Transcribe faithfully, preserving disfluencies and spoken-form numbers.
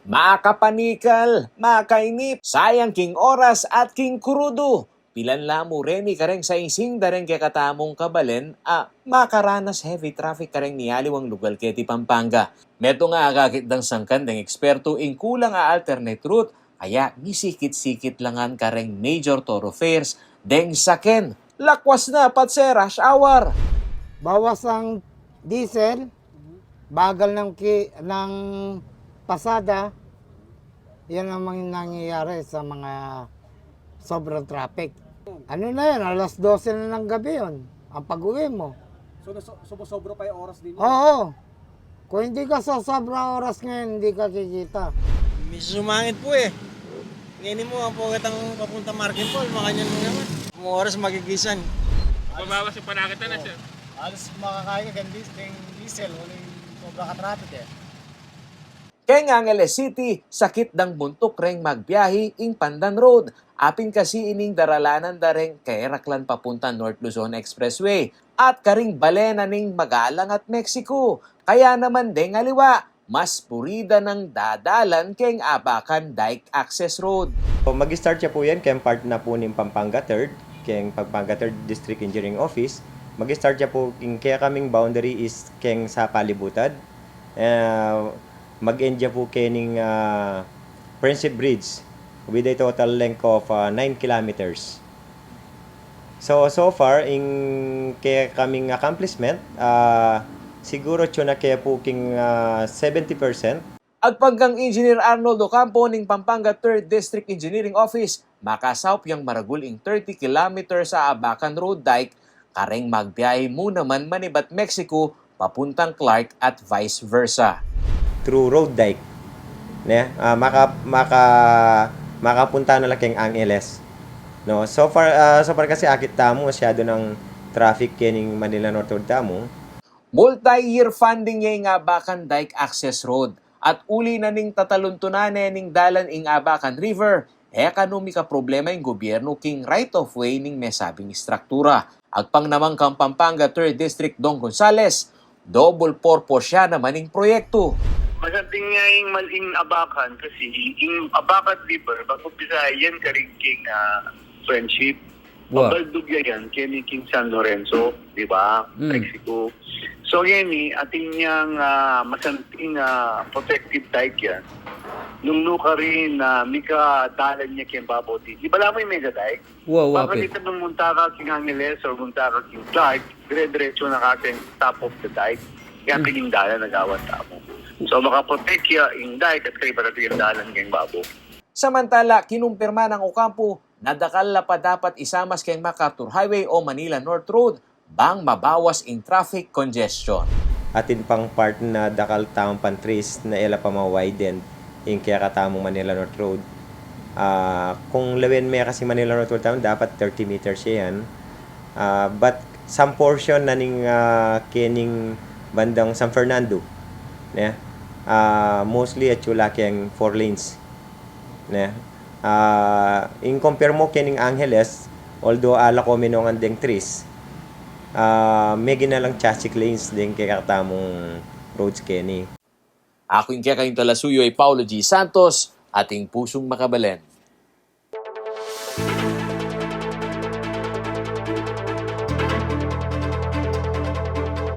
Makapanikal, makainip, sayang king oras at king krudu. Pilan la mu reni kareng saingsing da reng kekatamung kabalen a makaranas heavy traffic kareng mialiwang lugal keti Pampanga. Metung a akakit dang sangkan deng ekspertu ing kulang a alternate route, kaya misikit-sikit la ngan kareng major thoroughfares deng saken. Lakwas na patse rush hour. Bawas ang diesel, bagal ng ki-, ng pasada, yan ang mga nangyayari sa mga sobrang traffic. Ano na yun, alas dose na ng gabi yun, ang pag-uwi mo. So, naso-, sumosobra pa yung oras ninyo? Oo. Kung hindi ka sasobra oras ngayon, hindi ka kikita. Medyo sumangit po eh. Ngayon mo, ang pugatang papunta Market Hall, makanyan mo naman. Ang oras magigisan. Mabawas yung panakit na, sir. Halos makakaya ka, gandis, ding diesel, wala yung sobra ka traffic eh. Keng Angeles City, sakit dang buntuk reng magbiahi ing Pandan Road, apin kasi ining daralanan da reng keraklan papunta North Luzon Expressway, at karing bale na ning Magalang at Mexico. Kaya naman deng aliwa, mas purida nang dadalan keng Abacan Dike Access Road. So, mag-start siya po yan, keng part na po ning Pampanga Third, keng Pampanga Third District Engineering Office. Mag-start siya po, ing kekaming boundary is keng Sapalibutad. Eh, mag-end siya po kening, ah, Friendship Bridge with a total length of, ah, nine kilometers. So, so far, ing kekaming accomplishment, ah, siguro atyu na ke po king, ah, seventy percent. Agpang kang Engineer Arnold Ocampo ning Pampanga Third District Engineering Office, makasaup yang maragul ing thirty kilometers a Abacan Road Dike, kareng magbiahi mu naman manibat Mexico, papuntang Clark at vice versa. Through road dike, ne? Ah, maka-, maka-, makapunta na la keng Angeles. No? So far, ah, so far kasi akit tamu, masyado ng traffic kening Manila North Road tamu. Multi-year funding ya ing Abacan Dike Access Road, at uli na ning tataluntunan ne ning dalan ing Abacan River, e kanu mikaproblema ing gobyernu king right of way ning mesabing istruktura. Agpang naman kang Pampanga Third District Dong Gonzales, double purpose ya naman ing proyektu. Masanting nga ing mal-, ing Abacan kasi, ing Abacan River, mag-umpisa yan karing king, ah, Friendship. Wa. Pabaldug ya yan keni king San Lorenzo, di ba? Mm. Mexico. So, ngeni, atin yang, ah, masanting, ah, protective dike yan. Nung nukarin, ah, mika dalan ya keng babaw dini. Di ba la mu ing mega dike? Wa, wa, pe. Bakit ita nung munta ka king Angeles or munta ka king Clark, dire-diretso na ka keng top of the dike. Kaya, mm, pin ing dalan a gawan tamu. So, maka-protect ya ing dike at kaybat ing dalan keng babaw. Samantala, kinumpirma nang Ocampo na dakal la pa dapat isamas keng MacArthur Highway o Manila North Road bang mabawas ing traffic congestion. Atin pang part na dakal tamung trees na e la pa ma-widen ing kekatamung Manila North Road. Ah, kung lawen me kasi Manila North Road tamu, dapat thirty meters ya yan. Ah, but some portion na ning, ah, kening bandang San Fernando, ne? Ah, mostly atyu la keng four lanes. Ne? Ah, ing compare mu kening Angeles, although ala ko minongan deng trees, ah, megin na lang chassis lanes deng kekatamung roads keni. Aku ing kekayung talasuyu ay Paulo G Santos, atin pusung makabalen.